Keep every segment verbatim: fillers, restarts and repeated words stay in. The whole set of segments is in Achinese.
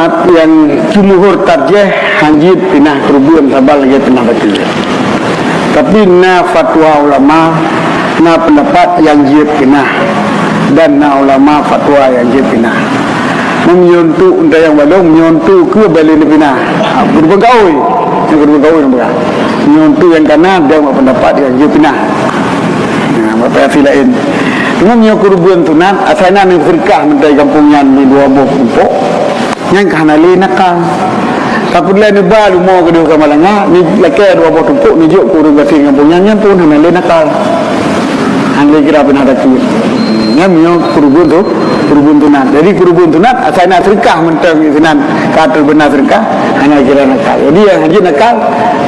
Nyang jumhur tarjih hanjeuet pinah keureubeuen saban lagée pinah bacut. Tapi na fatwa ulama, na peundapat nyang jeuet pinah, dan na ulama fatwa nyang jeuet pinah. Meunyoe untuk nyang balong, meunyoe untuk keu bale ni pinah. Ha, keureubeuen gaui. Nyang keureubeuen gaui nyang peugah. Meunyoe untuk nyang kana, dan peundapat nyang jeuet pinah. Nah, bak versi laén. Cuma meunyoe keureubeuen sunat, asai na neuseudekah mantong gampông nyan di dua boh tumpok. Nyan ka hana lé nakal. Takot lé neuba leumo keudeh ka malanga, neulakée dua boh tumpok neujok keu ureuëng gasien gampông nyan, nyan pun hana lé nakal. Hana lé kira pih hana takut. Nyan meunyoe keureubeuen tu, keureubeuen sunat. Jadi keureubeuen sunat, asai na seudekah mantong sinan ka teubeuna seudekah, hana kira nakal. Jadi nyang hanjeuet nakal,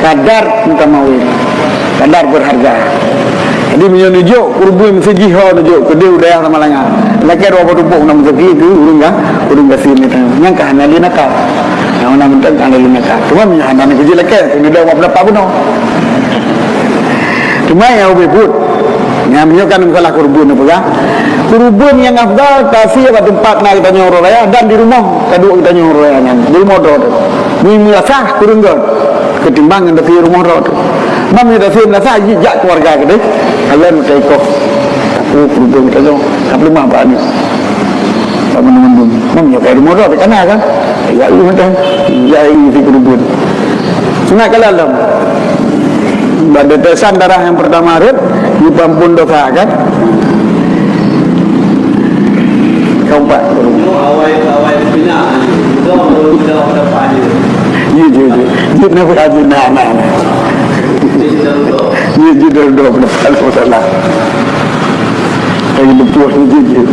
kadar mutamawil. Kadar berharga. Jadi meunyoe neujok keureubeuen meusijih ho neujok keudeh u dayah Samalanga. Lakée dua boh tumpok na meuseuki keu ureuëng ga, ureuëng gasien nyan. Nyan ka hana lé nakal. Nyang na mantong ka hana lé nakal. Cuma meunyoe hana neujok lakée, keuneuk dong lima ploh pat bunoe. Cuma nyang ubé buet. Nyang meunyoe kan masalah keureubeuen peugah. Keureubeuen nyang afdal tasie bak teumpat na geutanyoe uroe raya dan di rumoh taduek geutanyoe uroe raya nyan. Di rumoh droe teuh. Meunyoe meurasa kureueng göt. Keutimbang ngon tasie rumoh droe teuh. Mam nyoe tasie meurasa jijak keuluwarga keudeh. Kalon meutai koh. Aku keureubeuen geutanyoe. Ka peuleumah bak aneuk. Bak mandum-mandum. Mam nyoe kai rumoh droe teuh kana kan? Ya, lu mantong. Ya, ini si keureubeuen. Sunat ka lalom. Bak tetesan darah nyang peurtama rhot, jipeuampôn dosa kan? Keumpat. Iya, iya, iya. Jeuet na, jeuet na, na, na. Jeuet, jeuet, dua, dua, dua, dua, salah. Lagi leupah ni, jeuet, jeuet.